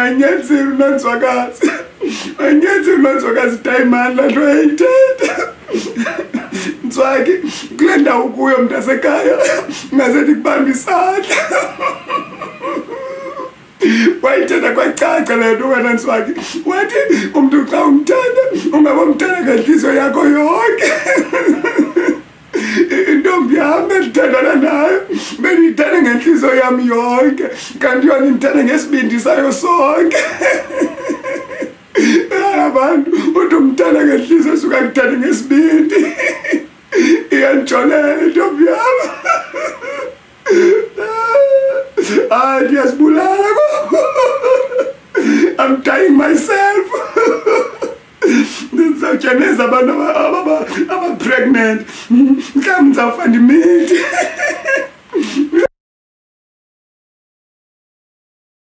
Wayenyanisile uNonzwakazi, wayenyanisile uNonzwakazi Dayimani laa nto wayeyithetha. Ntswaki, kule ndawo kuyo mntasekhaya, ngaze ndikubambe isandla. Wayithetha kwacaca le nto wena Ntswaki, wathi umntu xa umthanda ungabomthanda ngentliziyo yakho yonke. Intombi yam bendithandana nayo bendiyithanda ngentliziyo yam yonke, kanti yona indithanda ngesibindi sayo sonke. Abantu uthi umthanda ngentliziyo suka kuthande ngesibindi. Iyanditsholela intombi yam. Hayi, ndiyazibulala, I'm dying myself. Ndizawutya nezi abantu aba-pregnant, mhlawumbi ndizawufa ndimithi.